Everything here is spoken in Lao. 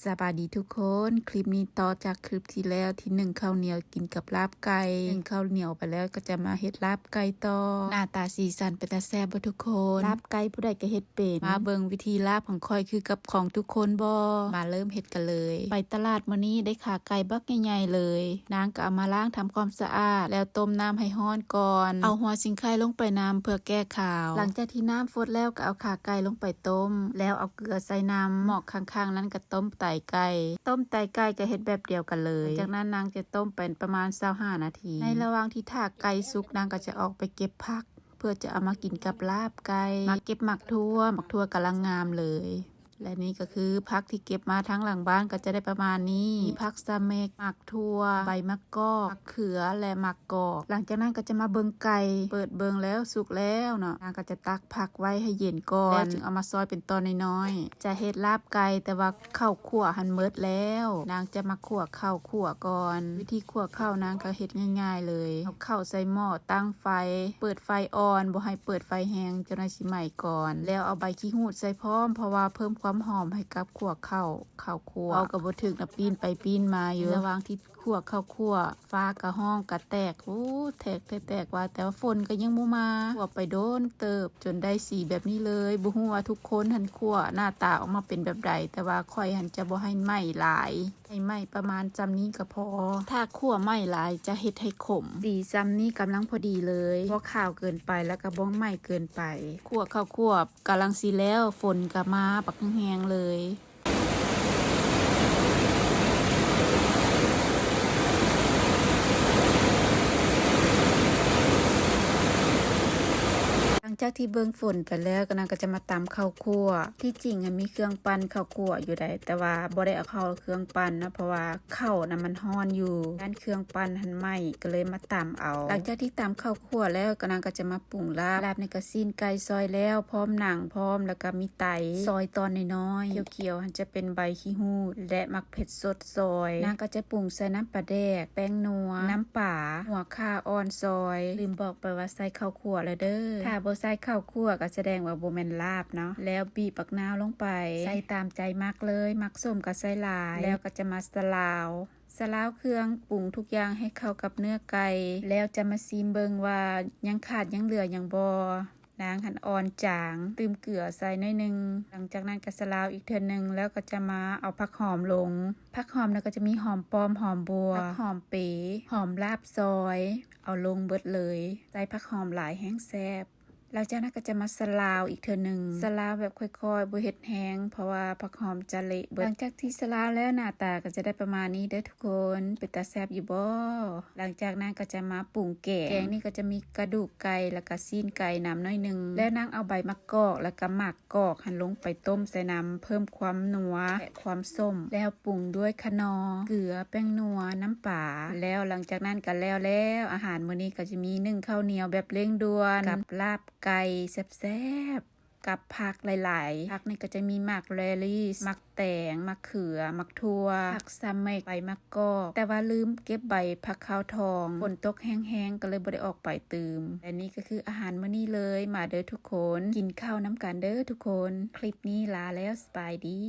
ສະບາຍດີທຸກຄົນ, ຄລິບນີ້ຕໍ່ຈາກຄລິບທີ່ແລ້ວທີ່ໜຶ້ງເຂົ້າໜຽວກິນກັບລາບໄກ່. ໜຶ້ງເຂົ້າໜຽວໄປແລ້ວກໍຈະມາເຮັດລາບໄກ່ຕໍ່. ໜ້າຕາສີສັນເປັນຕາແຊບບໍ່ທຸກຄົນ? ລາບໄກ່ຜູ້ໃດກໍເຮັດເປັນ. ມາເບິ່ງວິທີລາບຂອງຂ້ອຍຄືກັບຂອງທຸກຄົນບໍ່? ມາເລີ່ມເຮັດກັນເລີຍ. ໄປຕະຫຼາດມື້ນີ້ໄດ້ຂາໄກ່ບັກໃຫຍ່ໆເລີຍ. ນາງກໍເອົາມາລ້າງທຳຄວາມສະອາດ ແລ້ວຕົ້ມນ້ຳໃຫ້ຮ້ອນກ່ອນ. ເອົາຫົວສີໄຄລົງໄປນຳເພື່ອແກ້ຄາວ. ຫຼັງຈາກທີ່ນ້ຳຟົດແລ້ວກໍເອົາຂາໄກ່ລົງໄປຕົ້ມ ແລ້ວເອົາ ເກືອໃສ່ນຳ. ໝໍ້ຂ້າງໆນັ້ນກໍຕົ້ມໄຕໄກ່. ຕົ້ມໄຕໄກ່ກໍເຮັດແບບດຽວກັນເລີຍ. ຈາກນັ້ນນາງຈະຕົ້ມໄປປະມານຊາວຫ້ານາທີ. ໃນລະຫວ່າງທີ່ຖ້າໄກ່ສຸກ ນາງກໍຈະອອກໄປເກັບຜັກ ເພື່ອຈະເອົາມາກິນກັບລາບໄກ່. ມາເກັບໝາກຖົ່ວ, ໝາກຖົ່ວກຳລັງງາມເລີຍ. ແລະນີ້ກໍຄືຜັກທີ່ເກັບມາທາງຫຼັງບ້ານ ກໍຈະໄດ້ປະມານນີ້. ມີຜັກສະເໝັກ, ໝາກຖົ່ວ, ໃບໝາກກອກ, ໝາກເຂືອ ແລະ ໝາກ ກອກ. ຫຼັງຈາກນັ້ນກໍຈະມາເບິ່ງໄກ່, ເປີດເບິ່ງແລ້ວສຸກແລ້ວເນາະ, ນາງກໍຈະຕັກຜັກໄວ້ໃຫ້ເຢັນກ່ອນ ແລ້ວຈຶ່ງເອົາມາຊອຍເປັນຕອນນ້ອຍໆ. ຈະເຮັດລາບໄກ່ ແຕ່ວ່າເຂົ້າຂົ້ວຫັ້ນໝົດແລ້ວ. ນາງຈະມາຂົ້ວເຂົ້າຂົ້ວກ່ອນ. ວິທີຂົ້ວເຂົ້ານາງກໍເຮັດງ່າຍໆເລີຍ. ເອົາເຂົ້າໃສ່ໝໍ້, ຕັ້ງໄຟ, ເປີດໄຟອ່ອນ, ບໍ່ໃຫ້ເປີດໄຟແຮງ, ເຈົ້າໜ້ອຍຊິໄໝ້ກ່ອນ. ແລ້ວເອົາໃບຂີ້ຫູດໃສ່ພ້ອມ ເພາະວ່າເພີ່ມຄວາມຫອມໃຫ້ກັບຂົ້ວເຂົ້າ, ເຂົ້າຂົ້ວ. ເວົ້າກໍບໍ່ຖືກນະ, ປີ້ນໄປປີ້ນມາຢູ່. ໃນລະຫວ່າງທີ່ ຂົ້ວເຂົ້າຂົ້ວ, ຟ້າກະຮ້ອງກະແຕກ, ໂອ້ ແຕກແທ້ແຕກວ່າ, ແຕ່ວ່າຝົນກໍຍັງບໍ່ມາ. ຂົ້ວໄປດົນເຕີບ ຈົນໄດ້ສີແບບນີ້ເລີຍ. ບໍ່ຮູ້ວ່າທຸກຄົນຫັ້ນຂົ້ວໜ້າຕາອອກມາເປັນແບບໃດ, ແຕ່ວ່າຂ້ອຍຫັ້ນຈະບໍ່ໃຫ້ໄໝ້ຫຼາຍ, ໃຫ້ໄໝ້ປະມານຊ່ຳນີ້ກໍພໍ. ຖ້າຂົ້ວໄໝ້ຫຼາຍຈະເຮັດໃຫ້ຂົມ. ສີຊ່ຳນີ້ກຳລັງພໍດີເລີຍ, ບໍ່ຂາວເກີນໄປ ແລ້ວກໍບໍ່ໄໝ້ເກີນໄປ. ຂົ້ວເຂົ້າຂົ້ວກຳລັງຊິແລ້ວ, ຝົນກໍມາບັກແຮງເລີຍ. ຫຼັງຈາກທີ່ເບິ່ງຝົນໄປແລ້ວ ກໍນາງກໍຈະມາຕຳເຂົ້າຂົ້ວ. ທີ່ຈິງຫັ້ນມີເຄື່ອງປັ່ນເຂົ້າຂົ້ວຢູ່ໃດ, ແຕ່ວ່າບໍ່ໄດ້ເອົາເຂົ້າເຄື່ອງປັ່ນເນາະ, ເພາະວ່າເຂົ້ານະມັນຮ້ອນຢູ່, ຢ້ານເຄື່ອງປັ່ນຫັ້ນໄໝ້, ກໍເລີຍມາຕຳເອົາ. ຫຼັງຈາກທີ່ຕຳເຂົ້າ ຂົ້ວແລ້ວ ກໍນາງກໍຈະມາປຸງລາບ. ລາບນີ້ກໍຊີ້ນໄກ່ຊອຍແລ້ວ ພ້ອມໜັງພ້ອມ ແລ້ວກໍມີໄຕຊອຍຕອນນ້ອຍໆ ຂຽວໆ ຫັ້ນຈະເປັນໃບຂີ້ຫູດ ແລະ ໝາກເຜັດສົດຊອຍ. ນາງກໍຈະປຸງໃສ່ນ້ຳປາແດກ, ແປ້ງນົວ, ນ້ຳປາ, ຫົວຂ່າອ່ອນຊອຍ. ລືມບອກໄປວ່າໃສ່ເຂົ້າຂົ້ວແລ້ວເດີ້. ຖ້າບໍ່ໃສ່ເຂົ້າຂົ້ວກໍສະແດງວ່າບໍ່ແມ່ນລາບເນາະ. ແລ້ວບີບບັກນາວລົງໄປ, ໃສ່ຕາມໃຈມັກເລີຍ, ມັກສົ້ມກໍໃສ່ຫຼາຍ. ແລ້ວກໍຈະມາສະລາວ. ສະລາວເຄື່ອງປຸງທຸກຢ່າງໃຫ້ເຂົ້າກັບເນື້ອໄກ່ ແລ້ວຈະມາຊີມເບິ່ງວ່າຍັງຂາດຍັງເຫຼືອຫຍັງບໍ່. ນາງຫັ້ນອ່ອນຈາງ, ຕື່ມເກືອໃສ່ໜ້ອຍໜຶ່ງ. ຫຼັງຈາກນັ້ນກໍສະລາວອີກເທື່ອໜຶ່ງ ແລ້ວກໍຈະມາເອົາຜັກຫອມລົງ. ຜັກຫອມນະກໍຈະມີຫອມປ້ອມ, ຫອມບົວ, ຜັກຫອມເປ, ຫອມລາບຊອຍ, ເອົາລົງເບິດເລີຍ. ໃສ່ຜັກຫອມຫຼາຍແຮງແຊບ. ຫຼັງຈາກນັ້ນກໍຈະມາສະລາວອີກເທື່ອໜຶ່ງ, ສະລາວແບບຄ່ອຍໆ ບໍ່ເຮັດແຮງ ເພາະວ່າຜັກຫອມຈະເລະເບິດ. ຫຼັງຈາກທີ່ສະລາວແລ້ວ ໜ້າຕາກໍຈະໄດ້ປະມານນີ້ເດີ້ທຸກຄົນ. ເປັນຕາແຊບຢູ່ບໍ່? ຫຼັງຈາກນັ້ນກໍຈະມາປຸງແກງ. ແກງນີ້ກໍຈະມີກະດູກໄກ່ ແລ້ວກໍຊີ້ນໄກ່ນຳໜ້ອຍໜຶ່ງ. ແລ້ວນາງເອົາໃບໝາກກອກ ແລ້ວກໍໝາກ ກອກຫັ້ນລົງໄປຕົ້ມໃສ່ນ້ຳ ເພີ່ມຄວາມນົວ ແລະ ຄວາມສົ້ມ ແລ້ວປຸງດ້ວຍຂະໜໍ່, ເກືອ, ແປ້ງນົວ, ນ້ຳປາ. ແລ້ວຫຼັງຈາກນັ້ນກໍແລ້ວແລ້ວ, ອາຫານມື້ນີ້ກໍຈະມີໜຶ້ງເຂົ້າໜຽວແບບເລັ່ງດ່ວນ ກັບລາບໄກ່ແຊບໆ ກັບຜັກຫຼາຍໆ. ຜັກນີ້ກໍຈະມີໝາກແລລີສ, ໝາກແຕງ, ໝາກເຂືອ, ໝາກຖົ່ວ, ຜັກສະເໝັກ, ໃບໝາກ ກອກ ແຕ່ວ່າລືມເກັບໃບຜັກຂາວທອງ, ຝົນຕົກແຮງໆ ກໍເລີຍບໍ່ໄດ້ອອກໄປຕື່ມ. ແລະນີ້ກໍຄືອາຫານມື້ນີ້ເລີຍ. ມາເດີ້ທຸກຄົນ, ກິນເຂົ້ານຳກັນເດີ້ທຸກຄົນ. ຄລິບນີ້ລາແລ້ວ, ສະບາຍດີ.